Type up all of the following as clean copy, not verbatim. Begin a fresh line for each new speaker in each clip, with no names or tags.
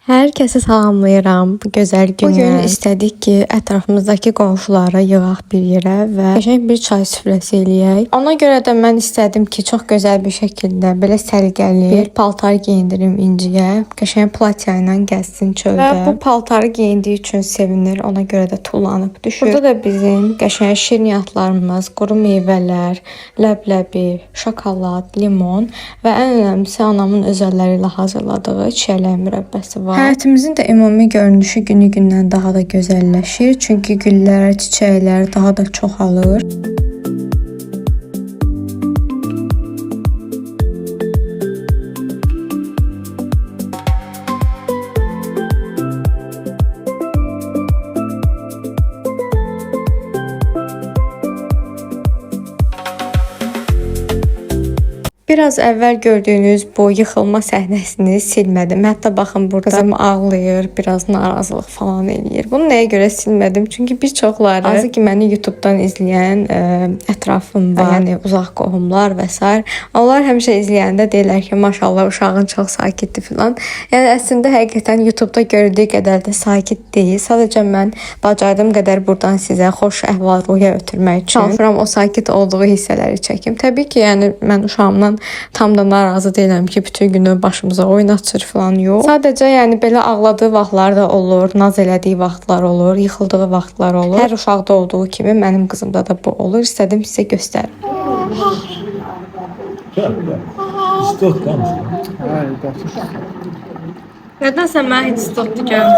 Hər kəsi salamlayıram bu gözəl gündən. Bugün istədik ki, ətrafımızdakı qonşuları yığaq bir yerə və qəşəng bir çay süfrəsi eləyək. Ona görə də mən istədim ki, çox gözəl bir şəkildə belə səliqəli bir paltar geyindirim İnciyə. Qəşəng platya ilə gəzsin çöldə. Və bu paltarı geyindiyi üçün sevinir, ona görə də tullanıb düşür. Burada da bizim qəşəng şirniyyatlarımız, quru meyvələr, ləbləbi, şokolad, limon və ən önəmlisi anamın öz əlləri ilə hazırladığı çiyələk mürəbbəsi var. Həyətimizin də ümumi görünüşü günü-gündən daha da gözəlləşir, çünki güllər, çiçəklər daha da çoxalır. Biraz əvvəl gördüyünüz bu yıxılma səhnəsini silmədim. Hətta baxın burada qızım ağlayır, biraz narazılıq falan eləyir. Bunu nəyə görə silmədim? Çünki bir çoxları, azı ki məni YouTube-dan izləyən ətrafım var, yəni uzaq qohumlar və sair. Onlar həmişə izləyəndə deyirlər ki, maşallah uşağın çox sakitdir filan. Yəni əslində həqiqətən YouTube-da görüldüyü qədər də sakit deyil. Sadəcə mən bacardığım qədər buradan sizə xoş əhval-ruhiyyə ötürmək üçün çalışıram o sakit olduğu hissələri çəkim. Təbii ki, yəni mən uşağımdan tam da narazı deyiləm ki, bütün günü başımıza oyun açır falan, yox. Sadəcə yəni belə ağladığı vaxtlar da olur, naz elədiyi vaxtlar olur, yıxıldığı vaxtlar olur. Hər uşaqda olduğu kimi mənim qızımda da bu olur. İstədim sizə göstərim.
İstot tam.
Nədənsə mənə heç istotdu gəlmir.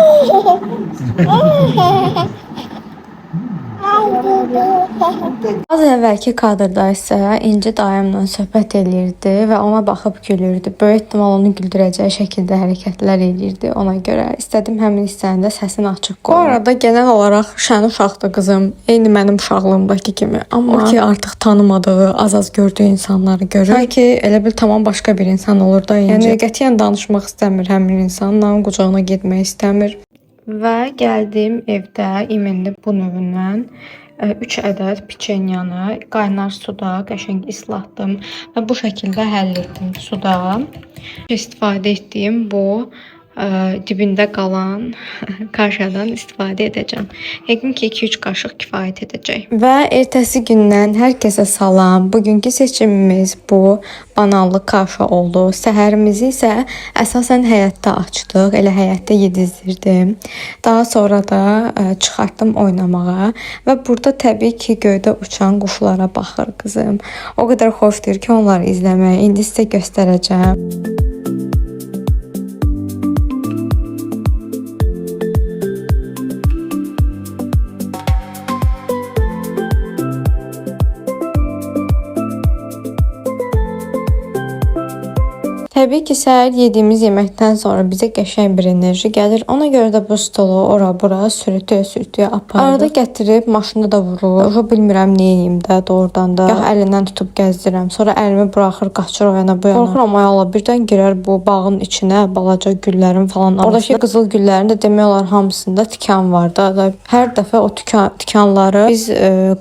Az əvvəlki kadrda isə İnci dayımla söhbət eləyirdi və ona baxıb gülürdü. Böyük ehtimal onu güldürəcək şəkildə hərəkətlər eləyirdi. Ona görə istədim həmin hissəni də səsini açıq qoyum. Bu arada genel olaraq şən uşaqdır qızım. Eyni mənim uşaqlığımdakı kimi. Amma o ki artıq tanımadığı, az-az gördüyü insanları görür. Sanki elə bil tamam başqa bir insan olur da İnci. Yəni qətiyyən danışmaq istəmir həmin insanla, qucağına getmək istəmir. Və gəldim evdə iminli bu növündən 3 ədəd piçenyanı qaynar suda qəşəng islatdım və bu şəkildə həll etdim suda. İstifadə etdiyim bu dibində qalan kaşadan istifadə edəcəm. Yəqin ki 2-3 qaşıq kifayət edəcək. Və ertəsi gündən hər kəsə salam. Bugünkü seçimimiz bu bananlı kaşa oldu. Səhərimizi isə əsasən həyətdə açdıq. Elə həyətdə yedizdirdim. Daha sonra da çıxartdım oynamağa və burada təbii ki göydə uçan quşlara baxır qızım. O qədər xoşdur ki onları izləmək. İndi sizə göstərəcəm. Təbii ki, səhər yediyimiz yeməkdən sonra bizə qəşəng bir enerji gəlir. Ona görə də bu stolu ora bura sürütüyə-sürütüyə aparırıq. Arada gətirib maşında da vurur. Oxu bilmirəm nə edeyim də doğrudan da. Gah əlindən tutub gəzdirəm. Sonra əlimi buraxır, qaçır o yana bu yana. Qorxuram ay Allah, birdən girər bu bağın içinə, balaca güllərin falan arasına. Oradakı qızıl güllərin də demək olar hamısında tikan var da. Hər dəfə o tikanları biz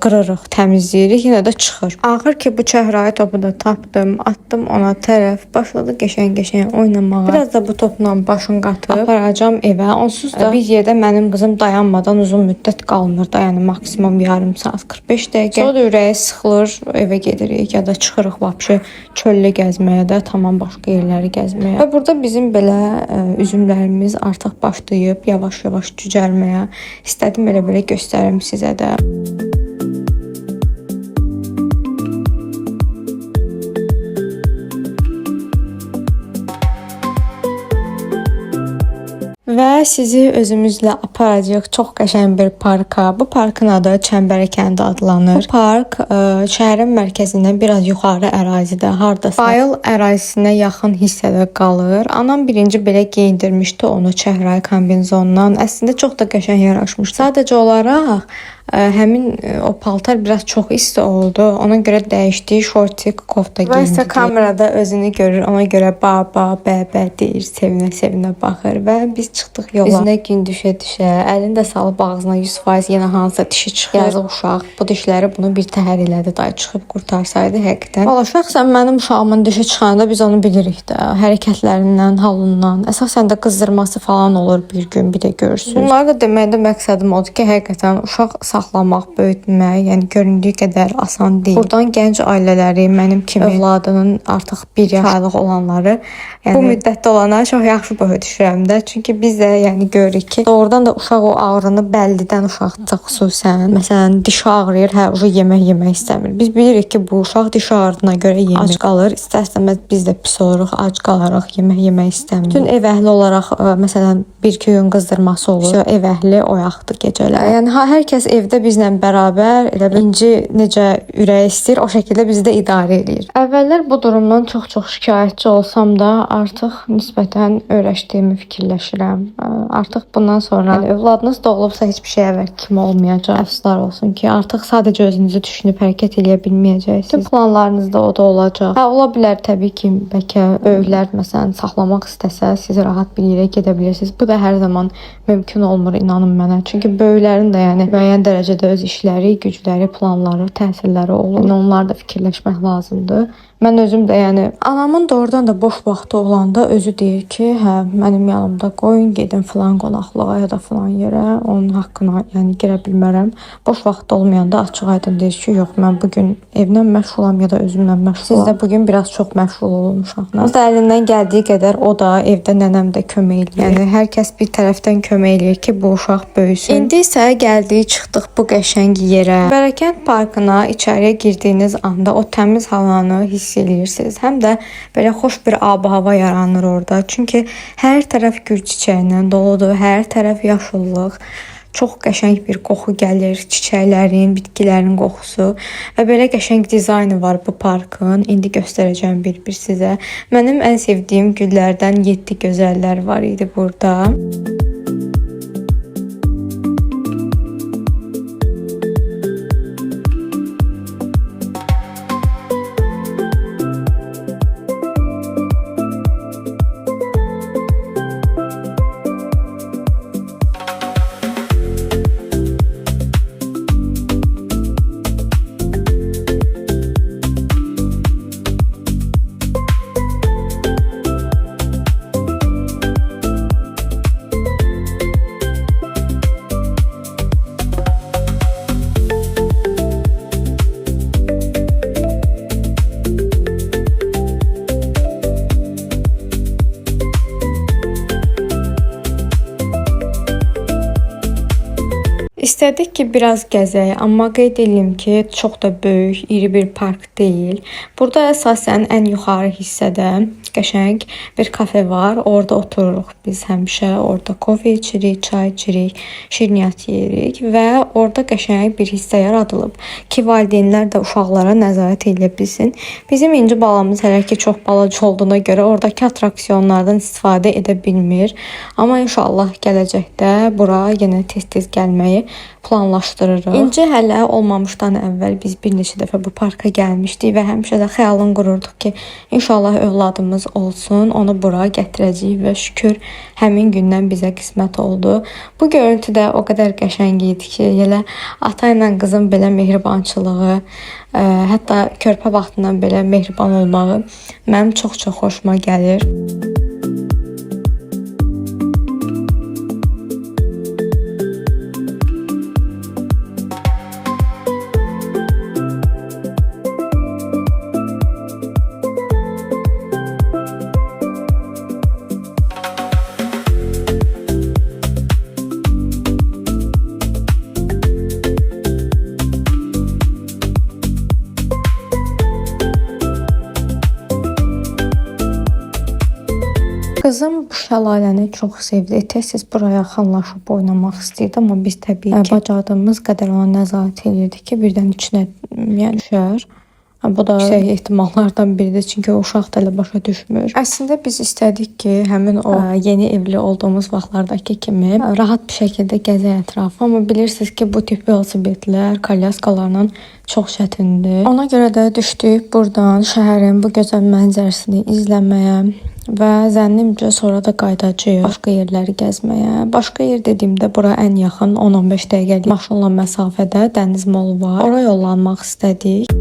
qırırıq, təmizləyirik, yenə də çıxır. Axır ki bu çəhrayı topu da tapdım, atdım ona tərəf, başladı qəşəng-qəşəng oynamağa. Biraz da bu topla başın qatıb aparacağam evə. Onsuz da bir yerdə mənim qızım dayanmadan uzun müddət qalmır da, yəni maksimum yarım saat, 45 dəqiqə. Sonra da ürəyi sıxılır, evə gedirik ya da çıxırıq vapşı çöllə gəzməyə də, tamam başqa yerləri gəzməyə. Və burada bizim belə üzümlərimiz artıq başlayıb yavaş-yavaş cücərməyə. İstədim elə belə göstərim sizə də. Və sizi özümüzlə aparacağıq çox qəşəng bir parka. Bu parkın adı Çəmbərə kəndi adlanır. Bu park şəhərin mərkəzindən biraz yuxarı ərazidə, hardasa Bayıl ərazisinə yaxın hissədə qalır. Anam birinci belə geyindirmişdi onu çəhrayı kombinzondan. Əslində çox da qəşəng yaraşmışdı. Sadəcə olaraq Həmin o paltar biraz çox isti oldu. Ona görə dəyişdi, şortik, kofta geyindi. Və isə kamerada özünü görür, ona görə ba ba bə bə deyir, sevinə-sevinə baxır və biz çıxdıq yola. Üzünə gün düşə-düşə, əlini də salıb ağzına 100% yenə hansısa dişi çıxır. Yazıq uşaq bu dişləri bunu bir təhər elədi, day çıxıb qurtarsaydı həqiqətən. Valla şəxsən mənim uşağımın dişi çıxanda biz onu bilirik də, hərəkətlərindən, halından. Əsasən də qızdırması falan olur bir gün, bir də görürsüz. Bunları da deməkdə məqsədim odur ki, həqiqətən uşaq saxlamaq, böyütmək, yəni göründüyü qədər asan deyil. Buradan gənc ailələri, mənim kimi övladının artıq 1 yaş aylıq olanları, yəni bu müddətdə olanları çox yaxşı başa düşürəm də. Çünki biz də yəni görürük ki, doğrudan da uşaq o ağrını bəllidən uşaqda xüsusən, məsələn, dişi ağrıyır, hə, uşaq yemək yemək istəmir. Biz bilirik ki, bu uşaq dişi ağrıdığına görə yemir. Ac qalır. İstər-istəməz biz də pis oluruq, ac qalarıq, yemək yemək istəmirik. Bütün ev əhli olaraq məsələn, 1-2 gün qızdırması olur. Ev əhli oyaqdır gecələr. Yəni hər kəs evdə bizlə bərabər elə bil İnci necə ürəyi istəyir, o şəkildə bizi də idarə eləyir. Əvvəllər bu durumdan çox-çox şikayətçi olsam da, artıq nisbətən öyrəşdiyimi fikirləşirəm. Artıq bundan sonra yəni, övladınız doğulubsa heç bir şey əvvəl kimi olmayacaq. Əfsuslar olsun ki, artıq sadəcə özünüzü düşünüb hərəkət eləyə bilməyəcəksiniz. Bütün planlarınızda o da olacaq. Hə, ola bilər təbii ki, bəlkə böyüklər məsələn saxlamaq istəsə, siz rahat bir yerə gedə bilirsiniz. Bu da hər zaman mümkün olmur, inanın mənə. Çünki böyüklərin də yəni müəyyən dərəcədə öz işləri, gücləri, planları, təhsilləri olur. Yəni onlar da fikirləşmək lazımdır. Mən özüm də yəni anamın doğrudan da boş vaxtı olanda özü deyir ki, hə, mənim yanımda qoyun, gedin filan qonaqlığa ya da filan yerə, onun haqqına yəni girə bilmərəm. Boş vaxtı olmayanda açıq-aydın deyir ki, yox, mən bu gün evlə məşğulam ya da özümlə məşğulam. Siz də bu gün biraz çox məşğul olun uşaqla. O da əlindən gəldiyi qədər o da evdə nənəm də kömək eləyir. Yəni hər kəs bir tərəfdən kömək eləyir ki, bu uşaq böyüsün. İndi isə gəldik, çıxdıq bu qəşəng yerə. Bərəkənd parkına içəriyə girdiyiniz anda o təmiz havanı hiss eləyirsiniz. Həm də belə xoş bir ab-hava yaranır orada. Çünki hər tərəf gül çiçəyindən doludur, hər tərəf yaşıllıq. Çox qəşəng bir qoxu gəlir, çiçəklərin, bitkilərin qoxusu və belə qəşəng dizaynı var bu parkın. İndi göstərəcəm bir-bir sizə. Mənim ən sevdiyim güllərdən 7 gözəllər var idi burada. İstədik ki, biraz gəzək, amma qeyd eləyim ki, çox da böyük, iri bir park deyil. Burada əsasən ən yuxarı hissədə qəşəng bir kafe var. Orada otururuq biz həmişə. Orada kofe içirik, çay içirik, şirniyyat yeyirik və orada qəşəng bir hissə yaradılıb ki, valideynlər də uşaqlara nəzarət eləyə bilsin. Bizim İnci balamız hələ ki çox balaca olduğuna görə oradakı attraksiyonlardan istifadə edə bilmir. Amma inşallah gələcəkdə bura yenə tez-tez gəlməyi planlaşdırırıq. İnci hələ olmamışdan əvvəl biz bir neçə dəfə bu parka gəlmişdik və həmişə də xəyalın qururduq ki, inşallah övladımız olsun, onu bura gətirəcəyik və şükür həmin gündən bizə qismət oldu. Bu görüntü də o qədər qəşəng idi ki, elə ata ilə qızın belə mehribançılığı, hətta körpə vaxtından belə mehriban olmağı mənim çox-çox xoşuma gəlir. Qızım bu şəlaləni çox sevdi. Tez-tez bura yaxınlaşıb oynamaq istəyirdi, amma biz təbii ki, bacardığımız qədər ona nəzarət eləyirdik ki, birdən içinə yəni düşər. Bu da yüksək ehtimallardan biridir, çünki o uşaq da elə başa düşmür. Əslində biz istədik ki, həmin o yeni evli olduğumuz vaxtlardakı kimi rahat bir şəkildə gəzək ətrafı, amma bilirsiniz ki, bu tip velosipedlər, kolyaskalarla çox çətindir. Ona görə də düşdük buradan şəhərin bu gözəl mənzərəsini izləməyə və zənnimcə sonra da qayıdacağıq başqa yerləri gəzməyə. Başqa yer dediyimdə bura ən yaxın 10-15 dəqiqəlik maşınla məsafədə Dəniz Mall var. Ora yollanmaq istədik.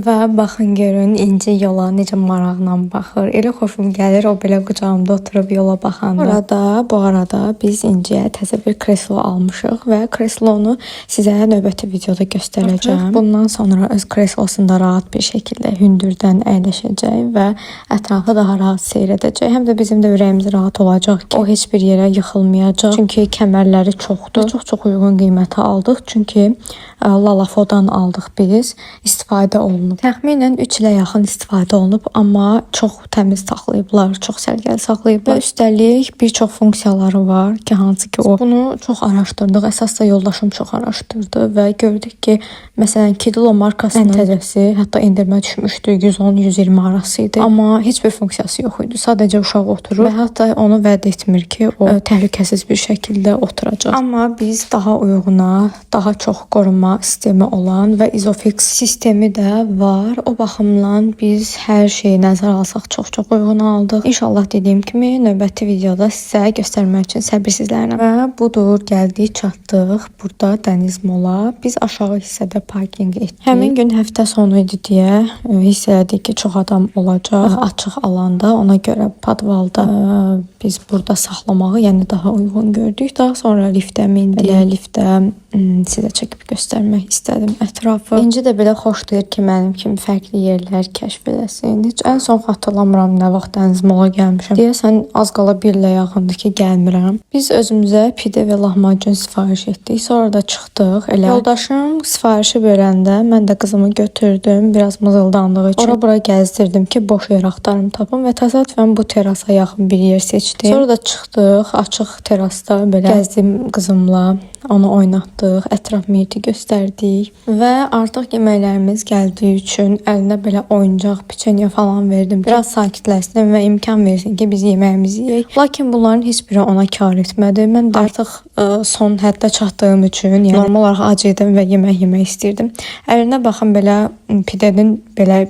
Və baxın görün İnci yola necə maraqla baxır. Elə xoşum gəlir o belə qucağımda oturub yola baxanda. Bu arada biz İnciyə təzə bir kreslo almışıq və kreslonu sizə növbəti videoda göstərəcəm. Artıq bundan sonra öz kreslosunda rahat bir şəkildə hündürdən əyləşəcək və ətrafı daha rahat seyr edəcək. Həm də bizim də ürəyimiz rahat olacaq ki, o heç bir yerə yıxılmayacaq. Çünki kəmərləri çoxdur. Çox-çox uyğun qiymətə aldıq. Çünki Lalafodan aldıq biz. İstifadə olunub. Təxminən 3 ilə yaxın istifadə olunub, amma çox təmiz saxlayıblar, çox səliqəli saxlayıblar. Və üstəlik bir çox funksiyaları var ki, hansı ki o. Bunu çox araşdırdıq. Əsas da yoldaşım çox araşdırdı və gördük ki, məsələn Kidilo markasının ən təzəsi, hətta endirimə düşmüşdü, 110-120 arası idi. Amma heç bir funksiyası yox idi. Sadəcə uşaq oturur və hətta onu vəd etmir ki, o təhlükəsiz bir şəkildə oturacaq. Amma biz daha uyğuna, daha çox qorunma sistemi olan və Isofix sistemi də var. O baxımdan biz hər şeyi nəzərə alsaq çox-çox uyğun aldıq. İnşallah dediyim kimi növbəti videoda sizə göstərmək üçün səbirsizlənirəm. Və budur, gəldik, çatdıq burada Dəniz Mola. Biz aşağı hissədə parkinq etdik. Həmin gün həftə sonu idi deyə hiss elədik ki, çox adam olacaq açıq alanda. Ona görə podvalda biz burada saxlamağı, yəni daha uyğun gördük. Daha sonra liftə mindik. Elə liftə sizə çəkib göstərmək istədim ətrafı. İnci də belə xoşlayır ki, mənim kimi fərqli yerlər kəşf eləsin. Heç ən son xatırlamıram nə vaxt Dəniz Mola gəlmişəm. Deyəsən az qala bir ilə yaxındır ki, gəlmirəm. Biz özümüzə pidə və lahmacun sifariş etdik. Sonra da çıxdıq. Elə yoldaşım sifarişi verəndə mən də qızımı götürdüm. Biraz mızıldandığı üçün ora-bura gəzdirdim ki, boş yer axtarım tapım və təsadüfən bu terasa yaxın bir yer seçdim. Sonra da çıxdıq açıq terasda belə gəzdim qızımla. Onu oynatdıq, ətraf mühiti göstərdik və artıq yeməklərimiz gəldiyi üçün əlinə belə oyuncaq, piçenya falan verdim. Biraz sakitləşsin və imkan versin ki, biz yeməyimizi yeyək. Lakin bunların heç biri ona kar etmədi. Mən də artıq son həddə çatdığım üçün, yəni normal olaraq ac idim və yemək yemək istəyirdim. Əlinə baxın belə pidənin belə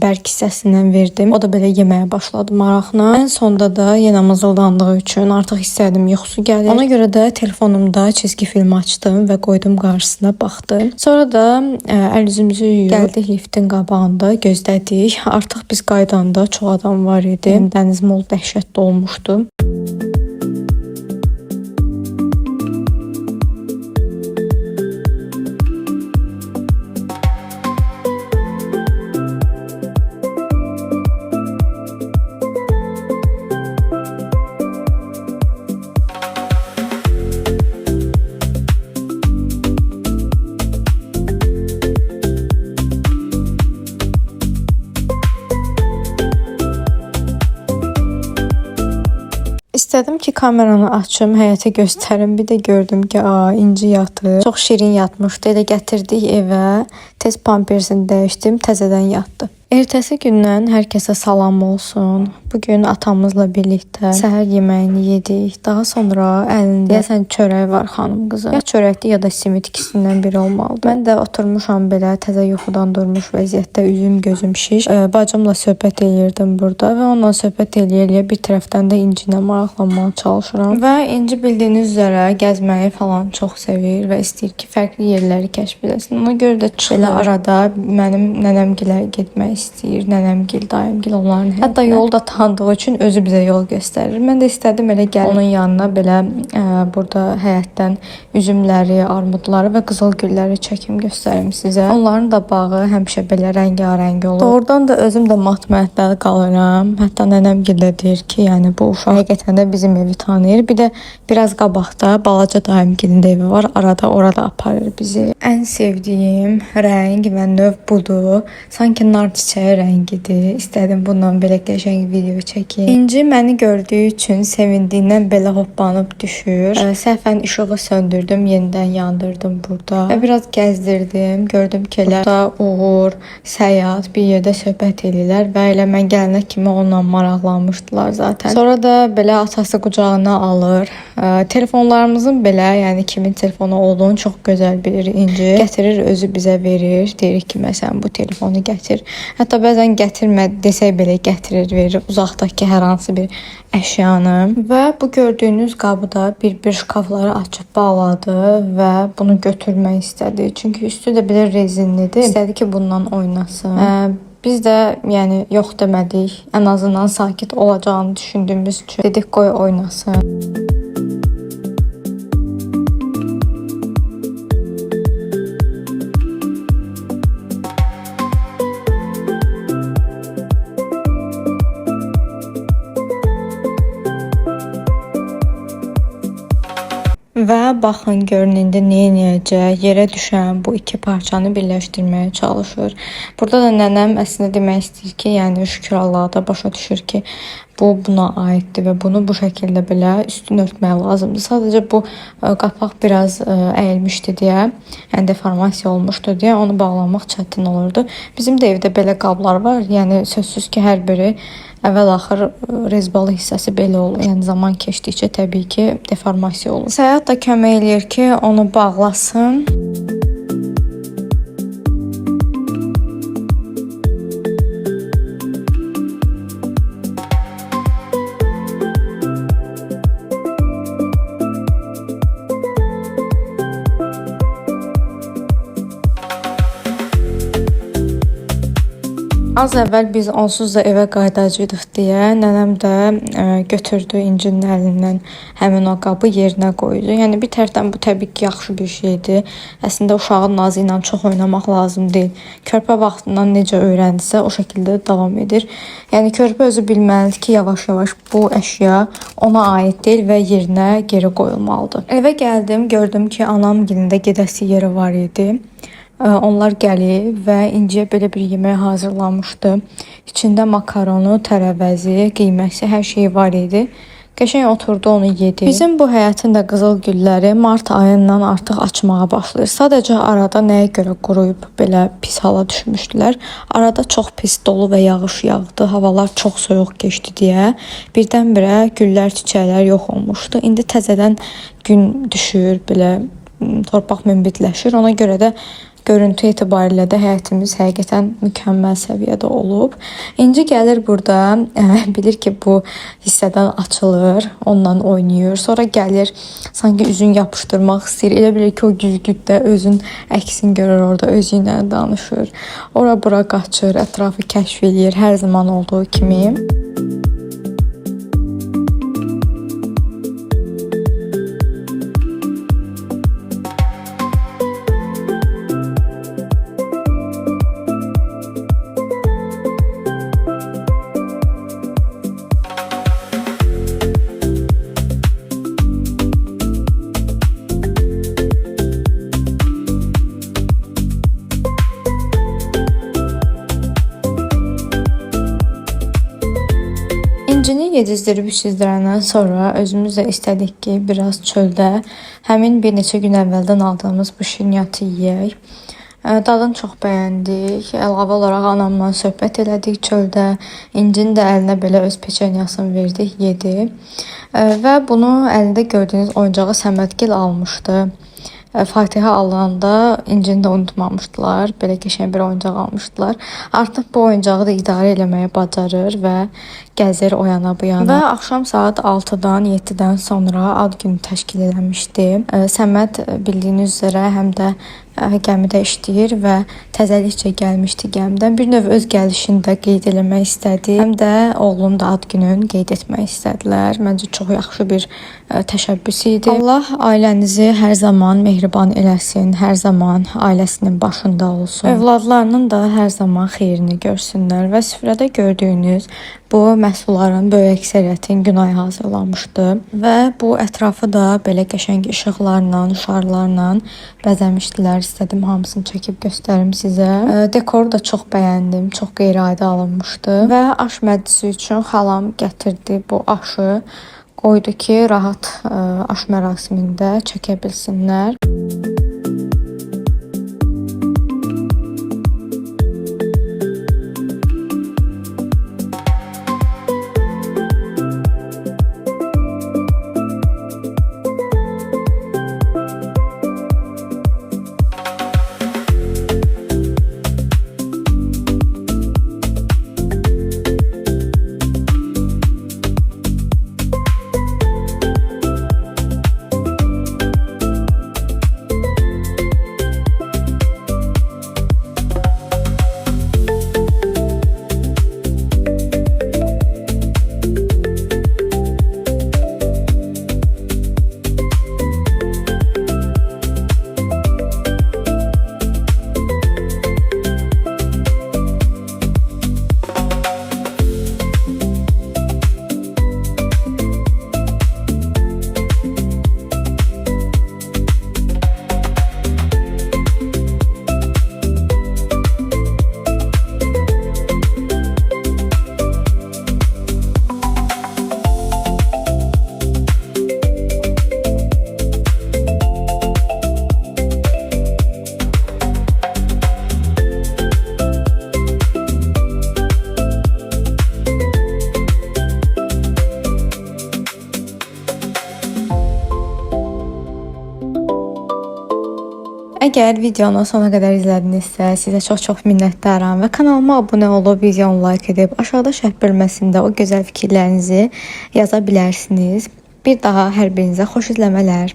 bərk hissəsindən verdim. O da belə yeməyə başladı maraqla. Ən sonda da yenə mızıldandığı üçün artıq hiss elədim yuxusu gəlir. Ona görə də telefonumda çizgi film açdım və qoydum qarşısına, baxdım. Sonra da əl üzümüzü yuyub gəldik liftin qabağında gözlədik. Artıq biz qayıdanda çox adam var idi. Dəniz Mall dəhşət dolmuşdu. İstədim ki, kameranı açım, həyətə göstərim. Bir də gördüm ki, İnci yatır. Çox şirin yatmışdı. Elə gətirdik evə. Tez pampersini dəyişdim, təzədən yatdı. Ertəsi gündən hər kəsə salam olsun. Bu gün atamızla birlikdə səhər yeməyini yedik. Daha sonra əlində deyəsən çörək var xanım qızı. Ya çörəkdir ya da simit, ikisindən biri olmalıdır. Mən də oturmuşam belə təzə yuxudan durmuş vəziyyətdə, üzüm gözüm şiş. Bacımla söhbət eləyirdim burada və onunla söhbət eləyə-eləyə bir tərəfdən də İnci ilə maraqlanmağa çalışıram. Və İnci bildiyiniz üzrə gəzməyi falan çox sevir və istəyir ki, fərqli yerləri kəşf eləsin. Ona görə də çıxır. Belə arada mənim nənəmgilə getmək istəyir. Nənəmgil, dayımgil onların həyətinə. Hətta yolu da tanıdığı üçün özü bizə yol göstərir. Mən də istədim elə gəlim onun yanına belə burada həyətdən üzümləri, armudları və qızıl gülləri çəkim göstərim sizə. Onların da bağı həmişə belə rəngarəng olur. Doğrudan da özüm də mat-məəttəl qalıram. Hətta nənəmgil də deyir ki, yəni bu uşaq həqiqətən də bizim evi tanıyır. Bir də biraz qabaqda balaca dayımgilin də evi var. Arada orada aparır bizi. Ən sevdiyim rəng və növ budur. Sanki nar çiçəyi rəngidir. İstədim bundan belə qəşəng video çəkim. İnci məni gördüyü üçün sevindiyindən belə hoppanıb düşür. Səhvən işığı söndürdüm, yenidən yandırdım burada. Və biraz gəzdirdim. Gördüm ki, elə burada Uğur, Səyahət bir yerdə söhbət eləyirlər və elə mən gələnə kimi onunla maraqlanmışdılar zaten. Sonra da belə atası qucağına alır. Telefonlarımızın belə, yəni kimin telefonu olduğunu çox gözəl bilir İnci. Gətirir, özü bizə verir. Deyir ki, məsələn bu telefonu gətir. Hətta bəzən gətirmə desək belə gətirir, verir uzaqdakı hər hansı bir əşyanı. Və bu gördüyünüz qabı da bir-bir şkafları açıb bağladı və bunu götürmək istədi. Çünki üstü də belə rezinlidir. İstədi ki, bundan oynasın. Biz də yəni yox demədik. Ən azından sakit olacağını düşündüyümüz üçün dedik qoy oynasın. Və baxın görün indi nə eləyəcək. Yerə düşən bu iki parçanı birləşdirməyə çalışır. Burada da nənəm əslində demək istəyir ki, yəni şükür Allaha da başa düşür ki, bu buna aiddir və bunu bu şəkildə belə üstünü örtmək lazımdır. Sadəcə bu qapaq biraz əyilmişdi deyə, yəni deformasiya olmuşdu deyə onu bağlamaq çətin olurdu. Bizim də evdə belə qablar var. Yəni sözsüz ki, hər biri əvvəl-axır rezbalı hissəsi belə olur. Yəni zaman keçdikcə təbii ki, deformasiya olur. Səyahət də kömək eləyir ki, onu bağlasın. Az əvvəl biz onsuz da evə qayıdacaqdıq deyə nənəm də götürdü İncinin əlindən həmin o qabı yerinə qoydu. Yəni bir tərəfdən bu təbii ki, yaxşı bir şeydir. Əslində uşağın nazı ilə çox oynamaq lazım deyil. Körpə vaxtından necə öyrəndisə o şəkildə davam edir. Yəni körpə özü bilməlidir ki, yavaş-yavaş bu əşya ona aid deyil və yerinə geri qoyulmalıdır. Evə gəldim, gördüm ki, anamgilin də gedəsi yeri var idi. Onlar gəlib və İnciyə belə bir yemək hazırlanmışdı. İçində makaronu, tərəvəzi, qiyməsi, hər şeyi var idi. Qəşəng oturdu, onu yedi. Bizim bu həyətin də qızıl gülləri mart ayından artıq açmağa başlayır. Sadəcə arada nəyə görə quruyub belə pis hala düşmüşdülər. Arada çox pis dolu və yağış yağdı. Havalar çox soyuq keçdi deyə birdən-birə güllər, çiçəklər yox olmuşdu. İndi təzədən gün düşür, belə torpaq münbitləşir. Ona görə də görüntü etibarilə də həyətimiz həqiqətən mükəmməl səviyyədə olub. İnci gəlir burada, bilir ki, bu hissədən açılır, onunla oynayır. Sonra gəlir, sanki üzün yapışdırmaq istəyir. Elə bilir ki, o güzgüdə özün əksini görür orada, özü ilə danışır. Ora bura qaçır, ətrafı kəşf eləyir hər zaman olduğu kimi. İncini yedizdirib içizdirəndən sonra özümüz də istədik ki, biraz çöldə həmin bir neçə gün əvvəldən aldığımız bu şirniyyatı yeyək. Dadını çox bəyəndik. Əlavə olaraq anamla söhbət elədik çöldə. İncinin də əlinə belə öz peçenyasını verdik, yedi. Və bunu əlində gördüyünüz oyuncağı Səmədgil almışdı. Fatihə alınanda İncini də unutmamışdılar. Belə qəşəng bir oyuncaq almışdılar. Artıq bu oyuncağı da idarə eləməyi bacarır və gəzir o yana bu yana. Və axşam saat 6-dan 7-dən sonra ad günü təşkil eləmişdi. Səməd bildiyiniz üzrə həm də gəmidə işləyir və təzəlikcə gəlmişdi gəmidən. Bir növ öz gəlişini də qeyd eləmək istədi. Həm də oğlum da ad gününü qeyd etmək istədilər. Məncə çox yaxşı bir təşəbbüs idi. Allah ailənizi hər zaman mehriban eləsin, hər zaman ailəsinin başında olsun. Övladlarının da hər zaman xeyrini görsünlər və süfrədə gördüyünüz bu məhsulların böyük əksəriyyətini Günay hazırlamışdı və bu ətrafı da belə qəşəng işıqlarla, şarlarla bəzəmişdilər. İstədim hamısını çəkib göstərim sizə. Dekoru da çox bəyəndim. Çox qeyri-adi alınmışdı və aş məclisi üçün xalam gətirdi bu aşı. Qoydu ki, rahat aş mərasimində çəkə bilsinlər. Əgər videonu sona qədər izlədinizsə, sizə çox-çox minnətdaram və kanalıma abunə olub, videonu like edib, aşağıda şərh bölməsində o gözəl fikirlərinizi yaza bilərsiniz. Bir daha hər birinizə xoş izləmələr.